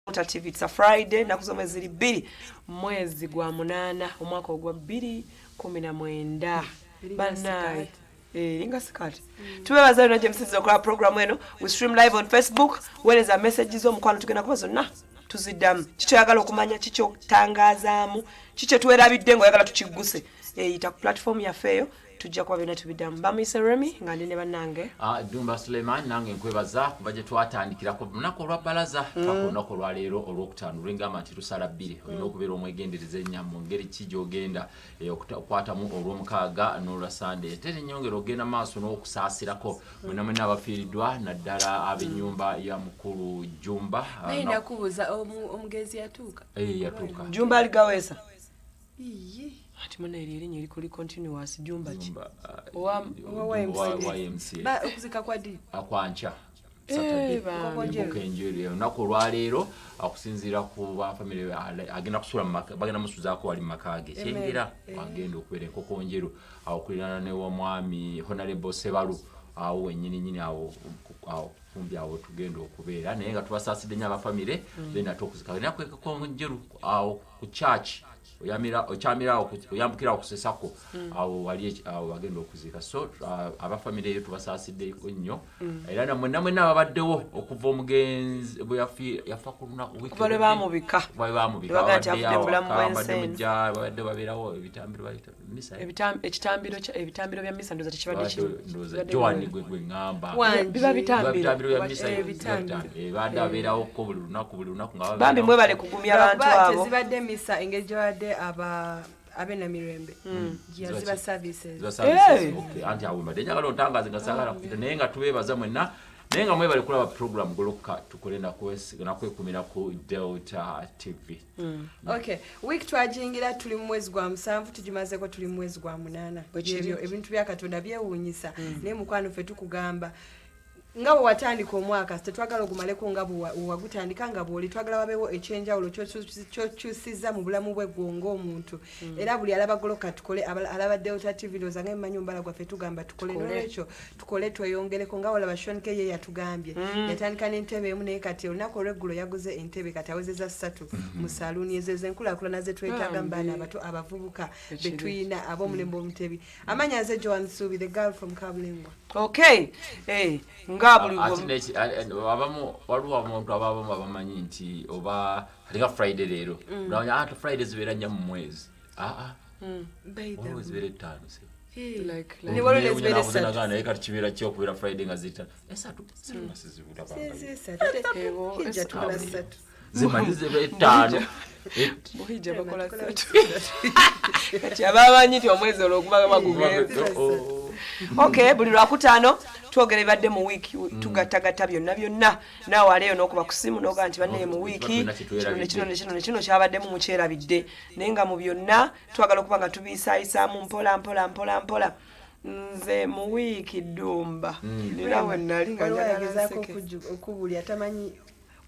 Delta TV. It's a Friday, ennaku z'omwezi ziri 2, mwezi gwa 8, omwaka ogwa 2019. Bannaaye, eringa sikaati. Tubebaza yonna gye musinziza okola programu eno. We stream live on Facebook. Weereza message z'omukwano, tugenda kuba zonna tuziddamu. Kikyoyagala okumanya, kikyotangazaamu, kikyetwerabidde ng'oyagala tukigguse, yita ku platform yaffe eyo, tujja kuba byonna tubiddamu. Bamuyise Remy, nga ndi ne bannange. Ah, Dumba Suleiman. Nange nkwebaza kuba gye twatandikirako lunaku olwa balaza paka olunaku olwaleero Olwokutaano, lwengamba nti lusala 2. Olina okubeera omwegendereza ennyo mu ngeri ki gy'ogenda okukwatamu Olwomukaaga n'olwa Sande. Ate nenyongera ogenda maaso n'okusaasirako mwena mwena abafiiriddwa, naddala ab'ennyumba ya mukulu Jumba. Ah, Naye nakubuuza, omugenzi yatuuka? Yatuuka. Jumba aligaweesa. Iye. Ati muna eryo erinnya erikuli continuous, Jumba ki? Jumba, ah, Owa Owa YMCA. YMCA. Okuzika kwa ddi? Akwanca Saturday. Bambi. Embuka enjeru olunaku olwaleero, okusinziira ku bafamire, agenda kusula bagenda musuzaako wali mu maka ge Kyengera, agenda okubeera enkoko njeru awo okuliraana ne wamwami Honorable Sebalu, awo wennyini nyini, awo kumbi awo tugenda okubeera. Naye nga tubasaasidde nnyo abafamire. Then ate okuzika enaku enkoko njeru awo ku church, okyamira awo oyambukira awo kusesako awo wali awo bagenda okuziika. So abafamire eyo tubasaasiddeko nnyo, era namwe namwenna ababaddewo okuva omugenzi bwe yafa ku lunaku wiiki Kuva lwe ewedde. baamubika. Kuva lwe baamubika. Ne bagamba nti babadde avudde mu awo bulamu waka, bw'ensi babadde eno. mujja, babadde babeerawo ebitambiro, bayita misa, eh? Ebitambiro bya misa ndowooza tekibadde Babadde ndowooza kibadde Joan biwera. gwe ŋŋamba. Wangi. Biba Biba bitambiro. bitambiro bya misa. Ebitambiro. Badde babeerawoko buli lunaku, buli lunaku nga Bambi, babeerawo. mwebale kugumya abantu Lwakuba abo. tezibadde misa engeri gyebadde aba abenamirembe Ziba ziba ki? services. Ziba services, Eh. okay. Anti awo mbadde njagala ontangaze nga saagala kupita, naye nga tubeebaza mwenna, naye nga mwebale kulaba program Goloka Tukole Nakwekumira ku Delta TV. Okay, week twagiyingira tuli mu mwezi gwa 7, tugimazeko tuli mu mwezi gwa 8. Bwe kiri. Byebyo ebintu bya Katonda byewuunyisa. Naye mukwano, ffe tukugamba nga bwe watandika omwaka, tetwagala ogumaleko nga bwe wagutandika nga bw'oli. Twagala wabeewo ekyenjawulo kyokyusiza mu bulamu bwe gwo ng'omuntu. Era buli alaba Goloka Tukole, alaba Delta TV, ndowooza nga emumanyi omubala gwaffe tugamba tukole. Tukole. Nolwekyo tukole tweyongereko. Nga walaba Shonke ye yatugambye yatandika n'entebe emu, naye kati olunaku olweggulo yaguze entebe, kati awezeza 3 mu saluuni. Ezo ezenkulaakulana ze twetaaga mu baana abato, abavubuka Ekiri. betuyina ab'omulembe omutebi. Amanya nze Joan Subi, the girl from Kabulengwa. Okay, nga buli Ate abamu, waliwo abantu ababamu abamanyi nti oba ate nga Friday leero, olanya ate Friday zibeera 4 mu mwezi. Aa, waliwo zibeera 5 se. Ne waliwo nezibeera 3. Naye kati kibeera ki okubeera Friday nga ziri 5, 3, 3 nga sizibula bangayo. 3. Ebo, Hijja tukola 3. Zimanyi ziba 5. Buhijja bakola 3. Kati abamanyi nti omwezi olwo guba bagugenze. Oh. Okay, buli Lwakutaano twogera ebibadde mu wiiki, tugattagatta byonna byonna. Naawe aleeyo n'okuba ku simu n'ogaa nti bannaye, mu wiiki Tulina kye kino ne kino twerabidde. ne kino ne kino kyabaddemu, mukyerabidde. Naye nga mu byonna twagala okuba nga tubiisaayisaamu mpola mpola mpola mpola. Nze mu wiiki, Ddumba, nina we nali nga Waliwo njagala yagezaako nseke. okubulya tamanyi.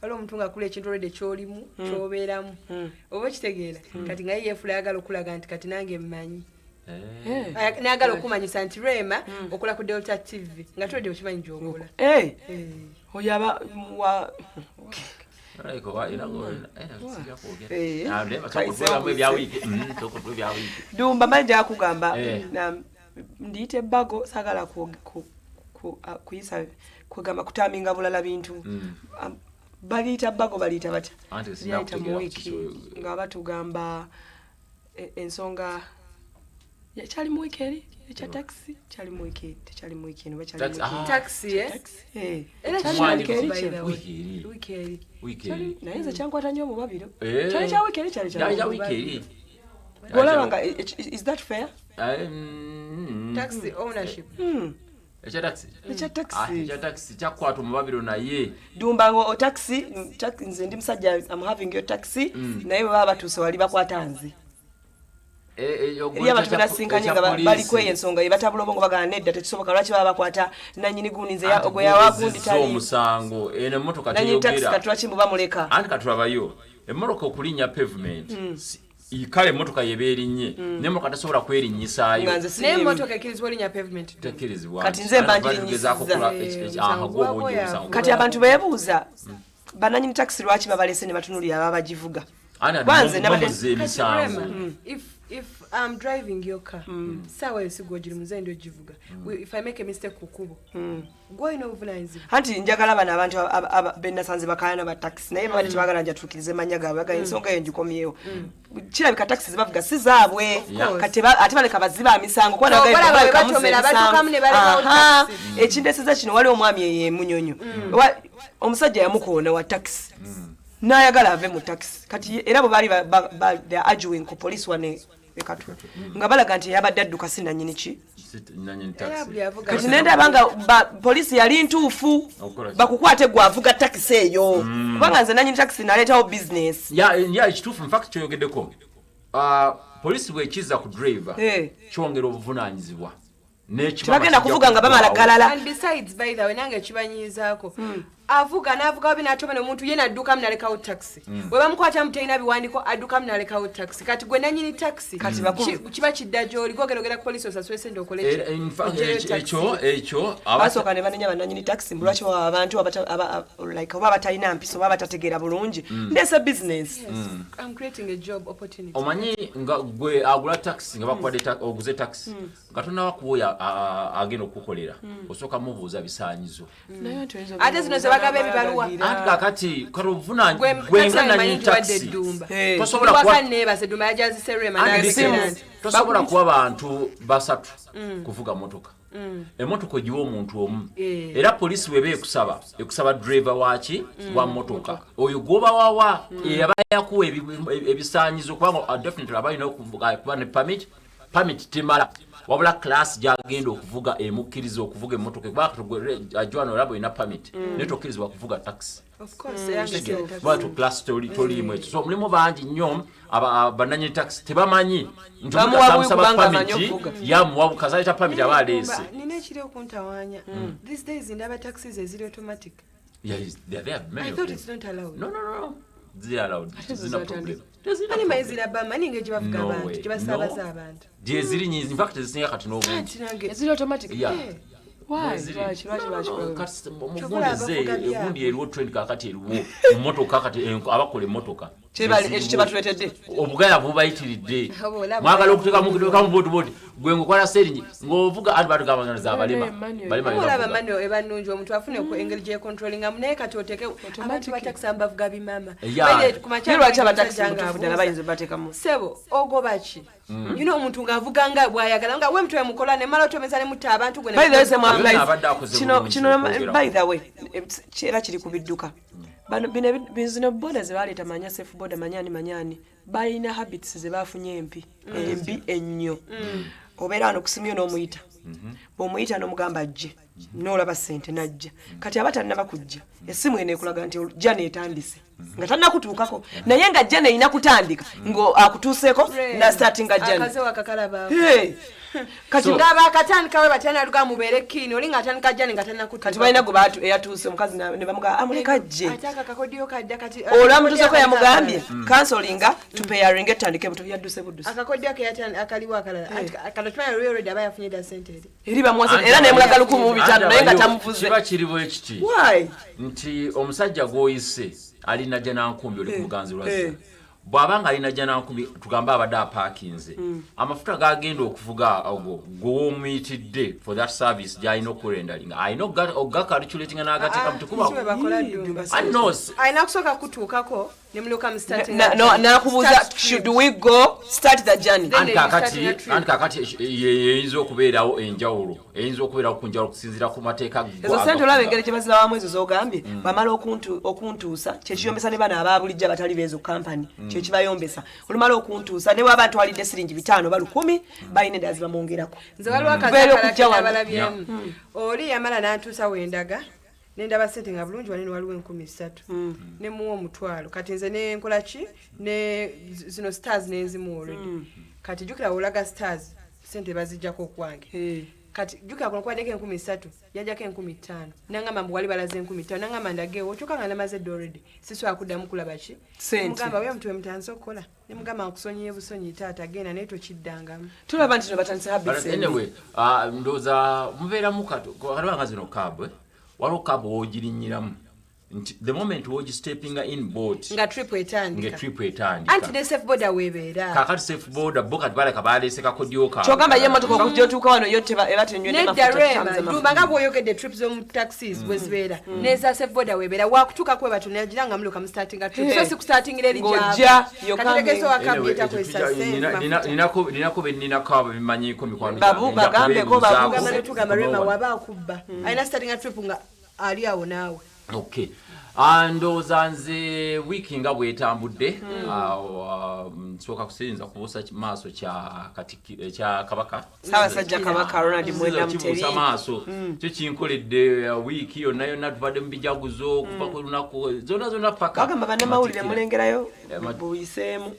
Waliwo omuntu nga akula ekintu olwedde kyolimu kyobeeramu, oba okitegeera, kati nga ye yeefula ayagala okulaga nti kati nange mmanyi. Nayagala okumanyisa nti Rema okola ku Delta TV, nga tolwedde okimanyi gyokola. Oyo aba wa Tuweramu ebyawiiki. Tuwa ebyawiiki. Dumba, manyi gyakugamba ndiyita ebbago, saagala kuyisa kwegamba kutaminga bulala bintu. Baliyita bbago, baliyita batya? Anti Lyayita mu sinakutegeera ku wiiki kiki nga batugamba ensonga kyali mu wiiki eri ekya taxi, kyali mu wiiki, tekyali mu wiiki eno oba kyali mu Taxi, wiiki ah. eri? Taxi, eh? Taxi, eh. Era Kyali kyali mu wiiki eri by kye? the way. Wiiki eri. Wiiki eri. Wiiki eri. Naye nze kyankwata nnyo omubabiro. Kyali kya wiiki eri, kyali Kyali kya kya wiiki eri. Bw'olaba nga is that fair? Taxi ownership. Ekya taxi. Ekya taxi. Ah, ekya taxi kyakwata omubabiro naye. Dumba ngo taxi, nze ndi musajja, I'm having your taxi, naye bwe baba batuuse wali bakwata nze. Eri abantu benasinkanye nga baliko eyo ensonga ye batabula obwongo, bagamba nedda, tekisoboka, lwaki baba bakwata nanyini gundi? Nze gwe yawa gundi tali omusango eno emmotoka nanyini taxi. Teyogera. Kati lwaki mbu bamuleka? Anti katulabayo emmotoka okulinnya pavement, kale emmotoka yeba erinnye, naye emmotoka tasobola kwerinnyisaayo. Nga nze Naye siriimu. emmotoka ekkirizibwa olinya pavement? Tekkirizibwa. Kati nze mba Anti tugezaako njirinyisizza. kula- Omusango aha, gwoba gwabwe ogira omusango. Kati abantu beebuuza. Bananyini takisi lwaki babalese ne batunulira ababagivuga? Ana Kwanze nabadde- mumuza emisango. Rema, if I'm driving your car, saawa yo sigwe ogiri muze ndi ogivuga. If I make a mistake ku kkubo, gwe olina obuvunaanyizibwa. Anti njagala bano abantu benasanze bakayana ba takisi, naye babadde tebagala njatuukirize mannya gaabwe, bagala ensonga eyo ngikomyewo. Kirabika takisi zebavuga si zaabwe. Of Kati ate baleka baziba misango kuba So, nabagambye balaba baleka bwe muzza batomera, emisango. batuukamu ne balekawo Aha. takisi. Ekindeseza kino, waliwo omwami eyo emunyonyo, omusajja yamukoona wa takisi n'ayagala ave mu takisi. Kati era bwe baali they are arguing ku poliisi wano ekatwe, nga balaga nti yabadde adduka si nanyini ki. Nanyini Era taxi. buli avuga Kati nendaba nga poliisi yali ntuufu. Okukola ki? Bakukwate gwe avuga takisi eyo, kubanga nze nanyini takisi naleetawo bizinesi. Ya, ekituufu, in fact kyoyogeddeko, poliisi bwekiza ku driver, kyongera obuvunaanyizibwa. N'ekibaba Tebagenda kijja kuvuga nga bamala kuggwaawo. galala. And besides, by the way, nange kibanyiizaako, avuga n'avuga wabi n'atomera omuntu, ye n'addukamu n'alekawo taxi. Bwe bamukwatamu talina biwandiiko, addukamu n'alekawo taxi. Kati gwe nanyini taxi, Kati bakulu. Kiba kidda gy'oli, gwogerogera ku poliisi osasule sente okole ki? Era, in fact, Oggyeyo taxi. ekyo Basooka ne banenya bannanyini takisi mbu lwaki bawa abantu like oba abatalina mpisa oba abatategeera bulungi. Ndeese bizinesi. Yes, I'm creating a job opportunity. Omanyi nga gwe agula taxi, nga bakuwadde oguze taxi, nga tonawa kuwoya agenda okukukolera, osooka mubuuza bisaanyizo. Ate zino ze bagaba ebibaluwa. Anti kakati kati obuvunanyi Gwe gwe nga taxi nanyini manyi nti wadde taxi eddumba. Tosobola Waka kuwa neebase eddumba yajazise Rema Anti n'alekera listen, nti tosobola kuwa bantu basatu kuvuga motoka. Emotoka ogiwa omuntu omu. Era poliisi weba ekusaba, ekusaba driver waki wa motoka oyo gwoba wawa aba yakuwa ebisaanyizo, kubanga definitely aba alina kuba ne permit. Permit temala, wabula class gyagenda okuvuga emukkiriza okuvuga emotoka, kubanga ajwana olaba olina permit naye tokkirizibwa kuvuga taxi. Of course, yange si taxi. Bwatu class toliimu ekyo. So mulimu bangi nnyo bannanyini taxi tebamanyi nti Bamuwa omuntu amusaba buwi kubanga amanyi permit, okuvuga. yamuwa kazaleta permit aba aleese. Nina ekiri okuntawaanya these days, ndaba taxis eziri automatic. Yeah, there are many I of thought them. it's not allowed. No, no, no. Ziri allowed. Ate zo Zina zatandika. problem. Tezirina Ani manyi problem. ziraba manyi ngeri gye bavuga No abantu, way. gye basaabaza No. abantu. Gye ziri nyingi. In fact, ezisinga kati n'obungi. Anti nange Eziri automatic? Yeah. Why? Ziri. Lwaki No, no, no, bakikola? kati mu Kyova gundi olaba ze, bavuga byabwe. egundi eriwo trend kakati eriwo mu motoka kati abakola emmotoka. Ekyo kyebatuleetedde. Obugaya bubayitiridde. Oba olaba Mwagala okuteekamu boti boti gwe ngaokola seringi ng'ovuga, anti batugamba nga za balema. Eh, manual. Balema Oba olaba bebavuga. mani eba nnungi omuntu afune ku engeri gyecontrollingamu, naye kati oteeke abantu batakisi abavuga bimama. Yeah. By the way, ku makya Naye lwaki omusajja abatakisi nga mutuufu ddala abuuza, bayinza obateekamu? Sebo ogoba ki? You know, omuntu ng'avuga nga bw'ayagala, nga we mutwe mukola ne mala otomeza ne mutta abantu gwe ne By the way, same Yonna applies. abadde akoze Kino bulungi kino okwogerako. by the way, era kiri ku bidduka. Bano bino zino boda ze baleeta, manya safe boda, manyani manyani, balina habits ze bafunye empi embi ennyo. Obeera wano kusimyo n'omuyita, bw'omuyita n'omugamba ajje, n'olaba ssente n'ajja. Kati aba tannaba kujja, essimu eno ekulaga nti jja neetandise nga tannakutuukako, naye nga jja neerina kutandika ng'akutuuseeko nastartinga jjani. Akaze wakakalaba. Hey! Kati Ng'aba akatandika we batya naluga mubeere kiini oli ng'atandika jjani nga tannakutuuka. Kati balina gwe eyatuuse omukazi ne bamugamba amuleka ajje. Ate akakakodiyo kadda kati. Olwamutuuseko yamugambye kansolinga tupeyaringa etandike buto, yadduse buddusi. Akakodyo ke akaliwo akalala. Kano tumanya lwe already aba yafunye dda sente eri. Eri bamuwase Anti era nemulaga 1500 anti naye nga abayo tamuvuze. Kiba kiri bwe kiti Why? nti omusajja gw'oyise alina Najjanankumbi, oli ku muganzi lwazza, bw'aba nga alina Najjanankumbi, tugambe abadde apaakinze, amafuta gagenda okuvuga ogwo gw'omuyitidde for that service gy'alina okurenderinga, alina okugacalculatinga n'agateeka mu Si bwe tukuba. bakola ddumba. Alina kusooka kutuukako ne mulyoka mu starting Nakubuuza, start trip. should we go start the journey? Then Anti you kakati start your trip. anti kakati eyinza okubeerawo enjawulo, eyinza okubeerawo ku njawulo okusinziira ku mateeka Ezo sente olaba engeri gye bazirawamu, ezo zogambye bamala okuntuusa, kyekiyombesa ne bano aba bulijjo abatali beezo kampani, kyekibayombesa. Olumala okuntuusa, ne bwaba ntwalidde siringi 500 oba 1000, balina endala zibamwongerako. Nze waliwo Kubeera okujja wano. akazakalabyemu oli yamala n'antuusa wendaga, nendaba sente nga bulungi wanene, waliwo 3000, nemuwa 500. Kati nze nenkola ki? Ne zino stars nenzimu already. Kati jjukira olaga stars, sente bazijjako okwange. Kati jjukira kuno kwaddeko 3000, yajjako 5000, nangamba mbu wali balaze 5000, nangamba ndageewo, kyokka nga namaze dda already, sisobola kuddamu kulaba ki. Sente. Mugamba we mutwe mutandise okukola, nemugamba nkusonyiye busonyi taata, genda naye tokiddangamu. Tulaba nti no batandise habits But embi. anyway, ndowooza mubeeramu kati nga zino cab, waliwo cab woogirinnyiramu. Nti the moment wogistepinga in boat, nga trip etandika. Nga trip etandika. Anti ne safe border webeera. Kakati safe border bo kati baleka baleese kakodyo kaabwe. Kyogamba ye emotoka okujja otuuka wano yo eba tenywedde Nedda, mafuta, Rema, tetambuza mafuta. Dumba, nga bw'oyogedde trip z'omu taxis bwe zibeera, neza safe border webeera, wakutuuka kwe batu nagira nga muluka mustartinga trip, so si kustartingira eri. Ng'ojja, you're Katutegeeza coming. owakabbi Anyway, etakozesa ekyo sente. Ninako benninako abo bimanyiiko, mikwano Babu, gyange, nja bagambeko, babu. kubeebuuzaako. Tugamba ne tugamba Rema waba akubba alina startinga trip nga ali awo naawe. Okay. Ah, ndowooza nze wiiki nga bwetambudde, nsooka kusinza kubuusa maaso kya kya kabaka. Ssaabasajja Kabaka Ronald Mwenda Mutebi. Kibuusa maaso kyo kinkoledde wiiki yonna yonna tubadde mu bijaguzo okuva ku lunaku zonna zonna paka Bagamba bannamawulire Matikkira. mulengerayo Eh, buyiseemu.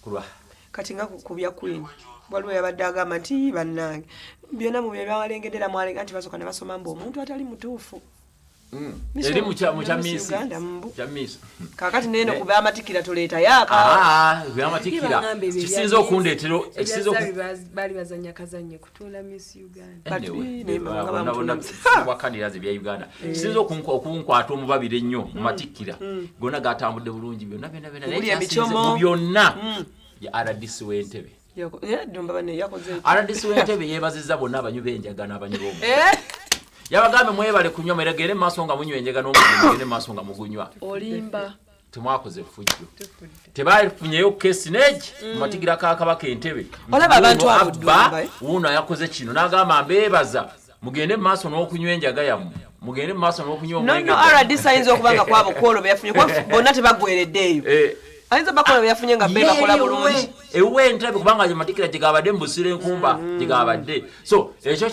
Kulwa Kati nga ku bya Queen, waliwo yabadde agamba nti bannange byonna mu bye bawalengedde era mwalenga nti basooka ne basoma mbu omuntu atali mutuufu. Eri mukya Miss miisi. Uganda mbu. Kya miisi. Kaakati neeno ku byamatikkira tuleetayo aka Ah, byamatikkira Bagamba ebyo kisinza okundeetera ekisinza Baali bazanya kazannyo kutunda Miss Uganda. But Anyway, naye nga bonna bamutunda wakanira ze bya Uganda. Kisinza okunkwata omubabiri ennyo mu matikkira gonna gatambudde bulungi byonna byonna byonna, naye Omuli kyasinze emichomo. mu byonna ye RDC w'entebe. Dumba bane yakoze eki? RDC w'entebe yeebazizza bonna abanywi b'enjaga n'abanywi b'omu Eh? Yabagambye, mwebale kunywa, mweregere mu maaso nga munywa enjaga n'omugendo, mugende mu maaso nga mugunywa. Olimba. Temwakoze effujjo, tebafunyeyo kesi neegi mu matikkira ka kabaka entebe. Olaba abantu Wuuno abo abba, Ddumba, eh? wuuno yakoze kino n'agamba, mbeebaza, mugende mu maaso n'okunywa enjaga yammwe, mugende mu maaso n'okunywa No, omwenge no, gwammwe. RDC ayinza okuba nga kwabo kwolwo be yafunye, kuba bonna tebaggweredde eyo. Eh, Ayinza bakola be yafunye nga be bakola bulungi. Ewuwe entebe, kubanga matikkira gye gabadde mu Busiro enkumba gye gabadde, so ekyo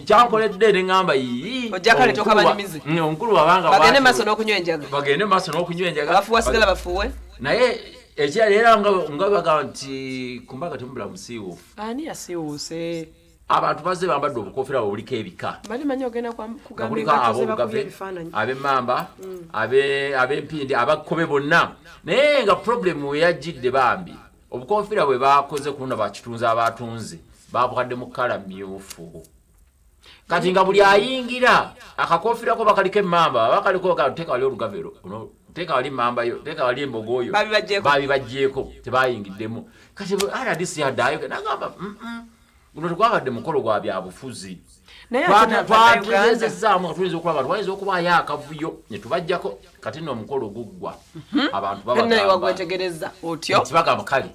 kyankoledde ne ŋŋamba yii. Ojja kale toka banyumize. Omukulu wabanga Bagende maaso n'okunywa enjaga. Bagende maaso n'okunywa enjaga. Abafuuwa sigala bafuuwe. Naye ekirala era nga bagamba nti ku mbaga temubula musiiwuufu. Ani yasiiwuuse? Abantu bazze bambadde obukofiira bwe buliko ebika. Bali manyi ogenda Nga kugamba kuliko engatto ze bakubye ab'olugave, ebifaananyi. Ab'emmamba, ab'empindi, abakkobe bonna, naye nga problem we yajjidde bambi obukofiira bwe bakoze ku luno bakitunzi abatunze babukadde mu kkala myufu. Kati nga buli ayingira akakofiirako bakaliko emmamba, bakaliko teeka wali olugave luno, teeka wali emmamba yo, teeka wali embogo yo. Babibaggyeko. Babibaggyeko, tebayingiddemu. Kati RDC yaddayo nagamba, Guno tegwabadde mukolo gwa byabufuzi." Naye ate Bannayuganda Twategeezezaamu nga tuyinza okulaba twayinza okubaayo akavuyo ne tubajjako. Kati nno omukolo guggwa, abantu naye babagamba wagwetegereza otyo. Nti bagamba, kale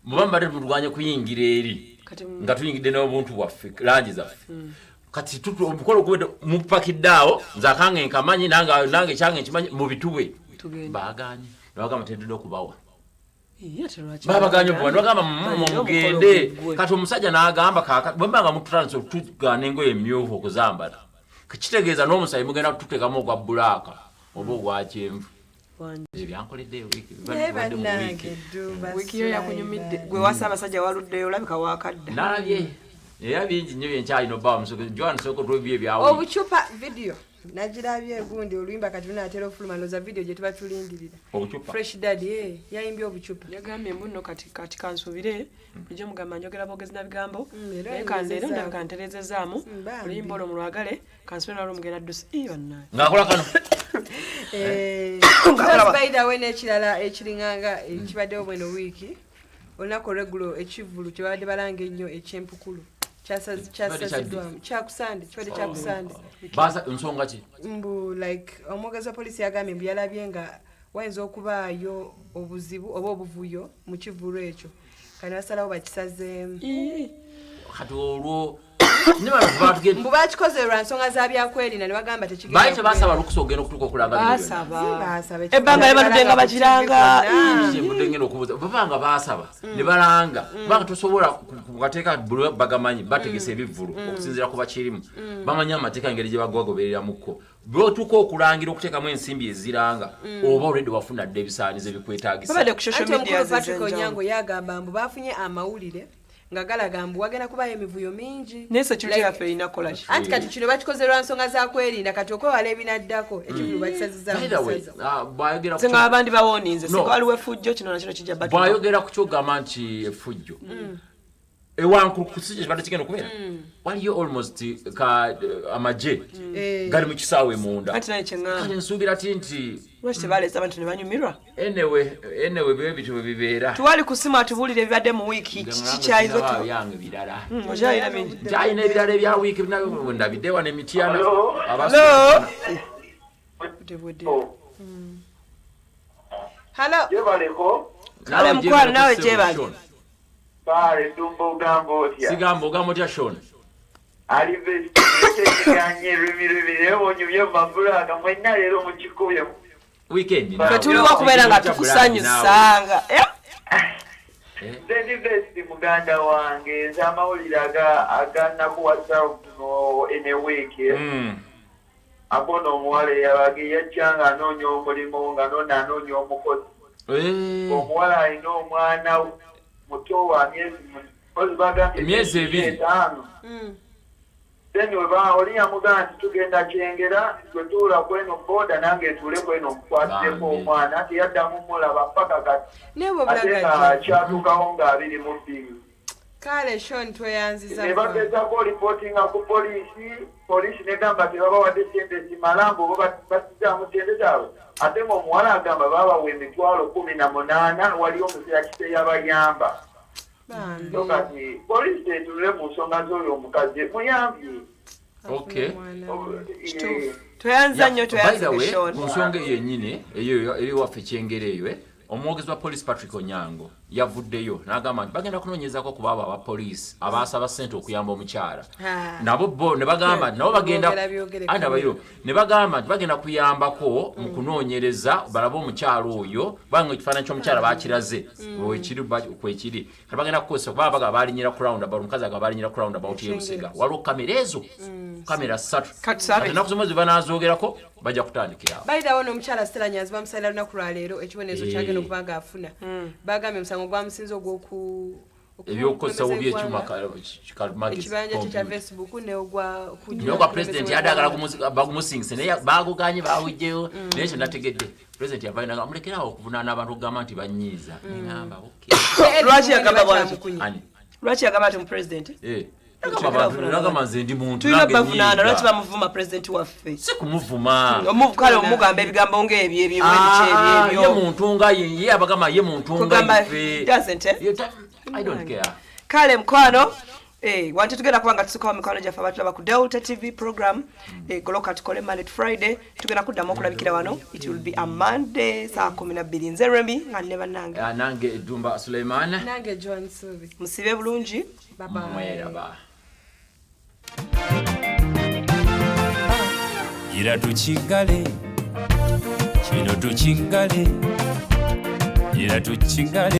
muba mubadde tulwanye kuyingira eri Kati nga tuyingidde n'obuntu bwaffe, langi zaffe. Kati omukolo guwedde, mupakidde awo, nze akange nkamanyi, nange kyange nkimanyi, mubituwe. Tugende. Baganye nebagamba tetulina okubawa. Iye, ate lwaki Babaganye babaganye? okuba nebagamba Balina mugende. omukolo guggwe. Kati omusajja n'agamba, kaka bwemba nga mututandise okutugaana engoye emyufu okuzambala, kitegeeza n'omusayi mugenda kututeekamu ogwa black oba ogwa kyenvu. Wangi. Ebyankoledde wiiki Naye bibadde mu wiiki. bannange, Ddumba, Wiiki yo yakunyumidde. Gwe wasa abasajja waluddeyo, olabika wakadda. Nalabye era bingi nnyo byenkyalina obbawa musoke Joan soko twebyo ebyawiiki. Obucupa video nagirabye egundi oluyimba kati lunaatera ofuluma, ndowooza video gye tuba tulindirira. Obucupa. Fresh Daddy, eh, yayimbye obucupa. Yagambye mbu nno kati kansuubire bulijjo mugamba njogera bwogezi na bigambo. Era Naye kandeero oyogezezaamu. ndabika nterezezaamu. Bambi. Oluyimba olwo mulwagale, kansuubire nalwo mugenda ddusi. Ii, bannange. Ng'akola kano. Eh, Nga by the way, n'ekirala ekiringanga ekibaddewo bweno wiiki, olunaku olweggulo ekivvulu kye babadde balanga ennyo ekyempukulu kyasaziddwamu kyakusande, kibadde kyakusande. Baasa nsonga ki? Mbu like omwogezi wa poliisi yagambye mbu yalabye nga wayinza okubaayo obuzibu oba obuvuyo mu kivvulu ekyo, kati basalawo bakisazeemu. Ii. Kati olwo ne bano batugenda Mbu bakikoze lwa nsonga za byakwerinda ne bagamba tekigenda. Baali tebasaba lukusa okugenda okutuuka okulanga bino byonna. Baasaba. Baasaba. Ebbanga lye batudde nga bakiranga. Kyembudde ngenda okubuuza, baba nga baasaba ne balanga, kubanga tosobola ku kateeka buli bagamanyi bategesa ebivvulu okusinziira ku bakirimu, bamanyi amateeka engeri gye bagwagobereramuko. Bwotuuka okulangira okuteekamu ensimbi eziranga, oba olwedde wafuna dda ebisaanizo ebikwetaagisa. Babadde ku social Anti media omukulu Patrick ez'enjawulo. Onyango yagamba mbu bafunye amawulire nga galaga mbu wagenda kubaayo emivuyo mingi. Naye security Like- yaffe erina kukola ki? Anti kati kino bakikoze lwa nsonga za kwerinda, kati okwewala ebinaddako ekivulu bakisazizaamu. By the way, bw'ayogera ku Nze nga abandi bawoninze No. singa waliwo effujjo, kino nakino kijja batuuka. Bw'ayogera ku kyogamba nti effujjo. Ewankulukusi kibadde kigenda okubeera, waliyo almost ka amagye gali mu kisaawe munda. Kati naye kyeŋŋamba, Kale nsuubira ti nti lwaki tebaleese abantu ne banyumirwa? Anyway, bwe bityo bwe bibeera. Tuwali ku simu atubuulire ebibadde mu wiiki. Kiki kyayinza Sinaba byange birala. Okyalina bingi. Nkyalina ebirala ebya wiiki nabyo ndabidde wano emityana. Hello? Hello? Budde budde. Halo. Gyebaleko. Kale mukwano, naawe gyebale. Baale, Ddumba, ogamba otya? Sigamba, ogamba otya, Shon? Ali besiteganye lwemi naye bwonyumye mu mabulaka mwenna leero mukikubye. Weekend. Ffe tuliwo okubeera nga tukusanyusanga. Eh? Nze ndi best, muganda wange. Nze amawulire aganakuwasa no ene wiiki agona omuwala eyabage yajja nga anoonya omulimu, nga noona anoonya omukozi. Omuwala alina omwana muto wa myezi kozi bagambye Emyezi 2. 5. Then weba oli yamugamba nti tugenda Kyengera, gwe tuula kweno boda nange etuule kweno nkukwatireko Bambi. omwana. Teyaddamu mulaba paka kati, Naye ate nga bwobulagajja. kyatuukawo nga 22. Kale Shon, tweyanziza. Ne bagezaako olipootinga ku poliisi, poliisi negamba tebabawadde sente zimala, mbu bo basizaamu sente zaabwe, ate ngaomuwala agamba babawa 180,000, waliwo omuzirakisa eyabayamba. Bambi. So kati poliisi etunule mu nsonga z'oyo omukazi, muyambye. Okay. Kituufu. Tweyanza nnyo. By the way, Tweyanze, Shon. ku nsonga eyo yennyini eyo eri waffe Kyengera eyo, omwogezi wa poliisi Patrick Onyango yavuddeyo n'agamba nti bagenda kunoonyezako ku baabo abapoliisi abaasaba ssente okuyamba omukyala. Ah. Nabo bo ne bagamba nti nabo bagenda Boogera byogere. Anti abayo ne bagamba nti bagenda kuyambako mu kunoonyereza balabe omukyala oyo, kubanga ekifaananyi ky'omukyala bakiraze wekiri kwekiri. Kati bagenda kukozesa kuba baga balinyira ku roundabout, omukazi aga balinyira ku roundabout y'e Busega, waliwo kamera ezo, kamera 3. Katusabe. Kati ennaku zomwezi banazoogerako bajja kutandikira awo. By the way, n'omukyala Stella Nyanzi bamusalira lunaku lwaleero ekibonerezo kyagenda okuba nga afuna. Bagambye omusango gwamusinze ogw'oku Ebyokukozesa bubi ekyuma kalimagezi, ekibanja kye kya computer. Facebook neogwa Naye ogwa president yadde agala bagumusingise, naye baguganye, bawugyewo. Naye ekyo nategedde, president yavayo naga mulekerawo okuvunaana abantu okugamba nti banyiiza. Neŋamba okay. Lwaki yagamba bw'atyo? Ani? Lwaki yagamba ati mu president? Eh, nagamba abantu, nagamba nze ndi muntu, Tulina nange bavunaana. nyiiga. Lwaki bamuvuma president waffe? Si kumuvuma. Kale omugamba ebigambo ng'ebyo ebyo Ah, ebyo ye ebyo. muntu nga ye, ye abagamba ye muntu nga Kugamba, ife. doesn't, eh? Ye I don't care. Kale mukwano, wanti tugenda kuba nga tusukawo mikwano gyaffe abatulaba ku Delta TV program, goloka tukole Monday to Friday. Tugenda kuddamu okulabikira wano, it will be a Monday saa 12. Nze Remy nga ne bannange. Ah, nange Dumba Suleiman. Nange John Subi. Musibe bulungi. Bye. Mweraba. Gira tukigale kino, tukigale, gira tukigale.